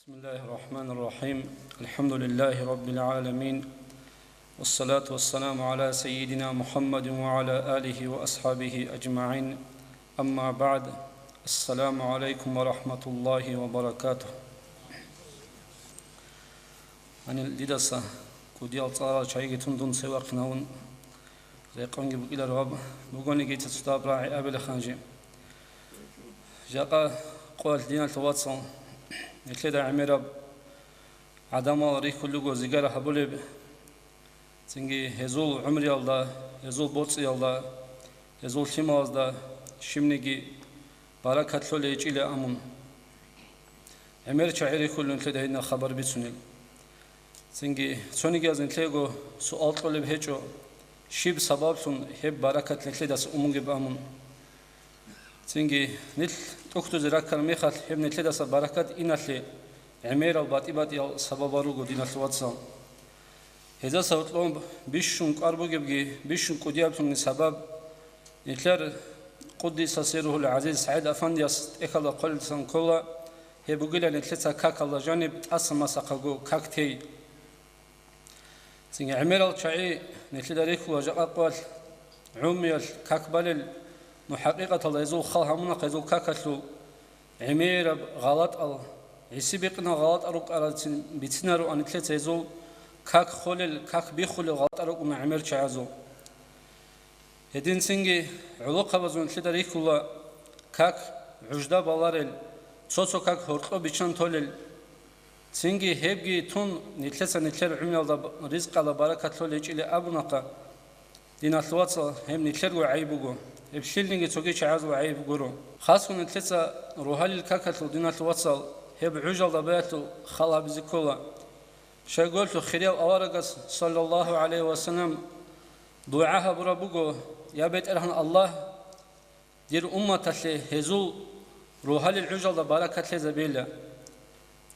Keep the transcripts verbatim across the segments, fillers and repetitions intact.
بسم الله الرحمن الرحيم. الحمد لله رب العالمين. والصلاة والسلام على سيدنا محمد وعلى آله وأصحابه أجمعين. أما بعد. السلام عليكم ورحمة الله وبركاته. Гьанил дидаса кӀудиял цӀарал чагӀиги тун дун цевахъинавун, рекъонги букӀилар гьаб бугониги цоцадаб рагӀи абила ханжи. Жакъа къоялъ диналъул вацал, нилъеда гӀемераб гӀадамал рихьулего зигара гьабулеб, цинги гьезул гӀумриялда, гьезул боцӀиялда, гьезул лъималазда щибниги баракат лъолей гьечӀила амун. ГӀемер чагӀи рихьулел нилъеда гьединаб хабар бицунел. Цинги цонигияз нилъего суал кьолеб гьечӀо, щиб сабаблъун гьеб баракат нилъедаса умунгеб амун. Цинги нилъ тӀухьдузе раккараб мехалъ гьеб нилъедаса баракат иналъе гӀемерал батӀи-батӀиял сабабал руго, диналъул вацал. Гьезаса гьоркьоб бищун кӀвар бугебги, бищун кӀудияблъунги сабаб, нилъер къуддиса сирругьул гӀазиз СагӀид Афандияс тӀехьалда хъвалилдасан ккола, гьеб бугила нилъеца какалда жаниб тӀаса масахъаго как тей. Цинги гӀемерал чагӀи нилъеда рихьула жакъа къоялъ, гӀумруялъ как балел, ну, хӀакъикъаталда гьезул хал гьабунахъ гьезул какалъул гӀемераб гъалатӀал, гӀиси-бикъинал гъалатӀал рукӀаралцин бицинароан нилъеца гьезул как холел, как биххулел гъалатӀал рукӀуна гӀемер чагӀазул. Гьединцинги гӀолохъабазул нилъеда рихьула как гӀужда баларел, цо-цо как гьоркьоб биччан толел. Цинги гьебги тун, нилъеца нилъер гӀумруялда ризкъалда баракат лъолей гьечӀила абунахъа, диналъул вацал, гьеб нилъерго гӀайиб буго, гьеб лъилниги цоги чагӀазул гӀайиб гуро. Хасго нилъеца рогьалил какалъул, диналъул вацал, гьеб гӀужалда баялъул хал гьабизе ккола. Щайгурелъул хирияв аварагас, саллаллагьу гӀалайгьи вассалам, дугӀа гьабураб буго: «Я БетӀергьан Аллагь, дир умматалъе гьезул рогьалил гӀужалда баракат лъезабейилла».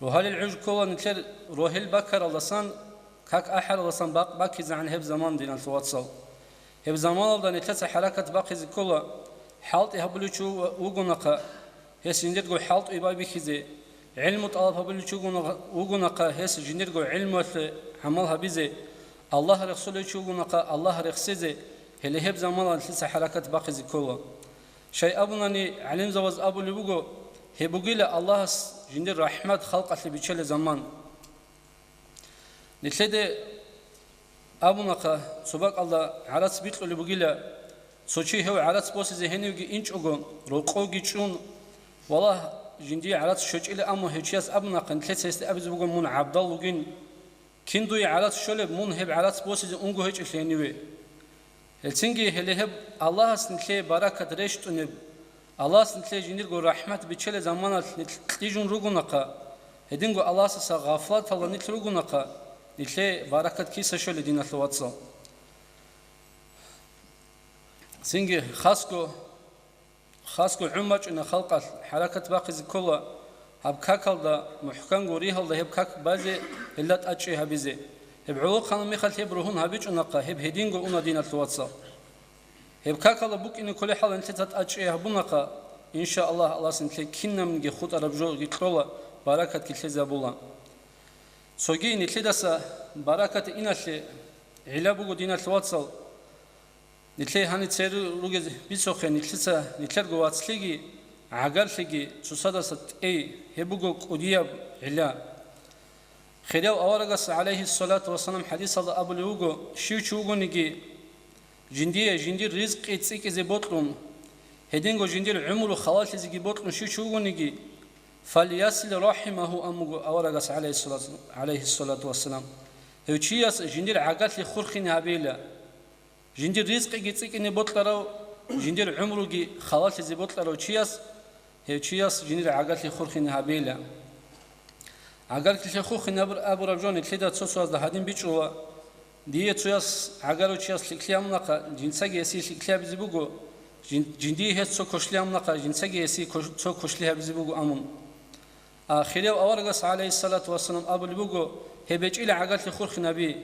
Рогьалил гӀуж ккола нилъер рогьел бакаралдасан, как ахӀаралдасан бакъ бакизегӀан гьеб заман, диналъул вацал. Гьеб заманалда нилъеца хӀаракат бахъизе ккола, хӀалтӀи гьабулев чи вугонаха, гьес жиндирго хӀалтӀуе байбихьизе, гӀилму тӀалаб гьабулев чи вугонаха, гьес жиндирго гӀилмуялъе гӀамал гьабизе, Аллагь рехсолев чи вугонаха, Аллагь рехсезе, гьеле гьеб заманалда нилъеца хӀаракат бахъизе ккола. Щай абунани, гӀалимзабаз абулеб буго, гьеб бугила Аллагьас жиндир рахӀмат халкъалъе биччалел заман. Нилъеде абунаха, цо бакӀалда гӀарац бикьулеб бугила, цо чи гьев гӀарац босизе гьенивги инчӀого, рокъовги чӀун, валлагь, жиндие гӀарац щочӀила, амма гьев чияс абунаха, нилъеца гьесде абизе буго, мун гӀабдал вугин, кин дуе гӀарац щолеб, мун гьеб гӀарац босизе унго гьечӀелъе гьениве. Гьелцинги гьеле гьеб Аллагьас нилъее баракат рещтӀунеб, Аллагьас нилъее жиндирго рахӀмат биччалел заманалъ нилъ кьижун ругонаха, гьединго Аллагьасдаса гъафлаталда нилъ ругонаха, нилъее баракат киса щолеб, диналъул вацал? Цинги хасго, хасго гӀун бачӀуна халкъалъ хӀаракат бахъизе ккола, гьаб какалда мухӀканго ригьалда гьеб как базе, гьелда тӀадчӀей гьабизе. Гьеб гӀолохъанаб мехалъ гьеб ругьун гьабичӀунахъа, гьеб гьединго уна, диналъул вацал. Гьеб какалда букӀине кколей хӀалалъ нилъеца тӀадчӀей гьабунахъа, иншааллагь, Аллагьас нилъее кинабниги хутӀараб жоги кьола, баракатги лъезабула. Цоги нилъедаса баракат иналъе гӀилла буго, диналъул вацал. Нилъее гьаниб цере ругез бицухъе, нилъеца нилъерго вацлъиги гӀагарлъиги цоцадаса тӀей, гьеб буго кӀудияб гӀилла. Хирияв аварагас, гӀалайгьиссалату вассалам, хӀадисалда абулеб буго, щив чи вугониги, жиндие жиндир ризкъи цӀикӀкӀизе бокьун, гьединго жиндир гӀумру халалъизеги бокьун щив чи вугониги, «Фальясил рахимагьу», – амуго аварагас, гӀалайгьиссалату, гӀалайгьиссалату вассалам, гьев чияс жиндир гӀагарлъи хурхине гьабейила. Жиндир ризкъиги цӀикӀкӀине бокьарав, жиндир гӀумруги халалъизе бокьарав чияс, гьев чияс жиндир гӀагарлъи хурхине гьабейила. ГӀагарлъи хурхине абур-, абураб жо нилъеда цо-цоязда гьадин бичӀчӀула: дие цояс гӀагарав чияс лъикӀлъи гьабунахъа, жинцаги гьесие лъикӀлъи гьабизе буго, жин-, жиндие гьес цо квешлъи гьабунахъа, жинцаги гьесие квеш-, цо квешлъи гьабизе буго, амун. А хирияв аварагас, гӀалайгьиссалату вассалам, абулеб буго: «Гьеб гьечӀила гӀагарлъи хурхинаби.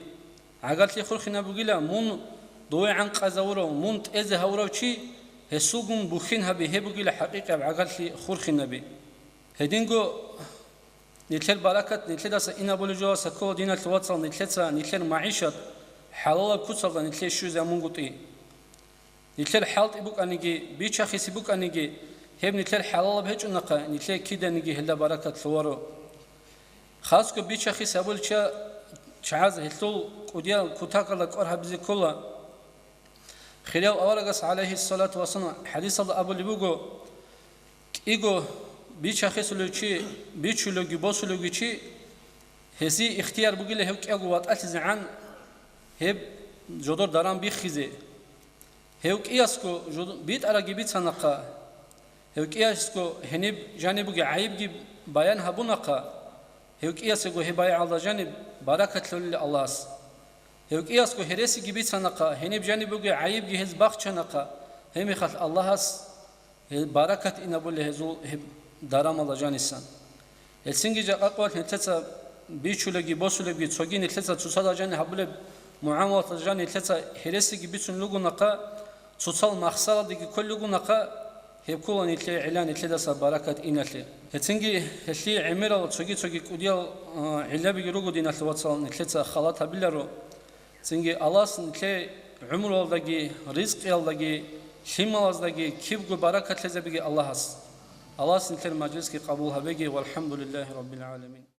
ГӀагарлъи хурхинаб бугила, мун дове гӀанкъазавурав, мун тӀезе гьавурав чи, гьесулгун бухьин гьаби, гьеб бугила хӀакъикъияб гӀагарлъи хурхинаби». Гьединго Нилъер баракат нилъедаса инабулеб жоялдаса ккола, диналъул вацал, нилъеца нилъер магӀишат хӀалалаб куцалда нилъее щвезе амунгутӀи. Нилъер хӀалтӀи букӀаниги, бичахиси букӀаниги, гьеб нилъер хӀалалаб гьечӀунахъа, нилъее киданиги гьелда баракат лъугьаро. Хасго бичахиси гьабулел ча-, чагӀаз гьелъул кӀудиял кутакалда кӀвар гьабизе ккола. Хирияв аварагас, гӀалайгьиссалату вассалам, хӀадисалда абулеб буго: «КӀиго бичахисулев чи, бичулевги босулевги чи, гьесие ихтияр бугила гьев кӀиялго ватӀалъизегӀан гьеб жодор даран биххизе. Гьев кӀиясго жод-, битӀарабги бицанахъа, гьев кӀиясго гьениб жаниб бугеб гӀайибги баян гьабунахъа, гьев кӀиясего гьеб байгӀалда жаниб баракат лъолила Аллагьас. Гьев кӀиясго гьересиги бицанахъа, гьениб жаниб бугеб гӀайибги гьез бахчанахъа, гьебмехалъ Аллагьас гьел баракат инабулеб гьезул гьеб дарамалда жанисан». Гьелъинги жакъа къоялъ нилъеца бичулебги босулебги, цоги нилъеца цоцазда жаниб гьабулеб мугӀамалаталда жаниб нилъеца гьересиги бицун ругонахъа, цоцал махсарадеги кколел ругонахъа, гьеб ккола нилъее гӀилла нилъедаса баракат иналъе. Гьецинги гьелъие гӀемерал цоги-цоги кӀудиял, а, гӀиллабиги руго, диналъул вацал, нилъеца халат гьабиларо. Цинги Аллагьас нилъее гӀумруялдаги, ризкъиялдаги, лъималаздаги кибго баракат лъезабиги Аллагьас. Аллагьас нилъер мажлисги къабул гьабеги. ВалхӀамдулиллагьи раббил гӀаламин.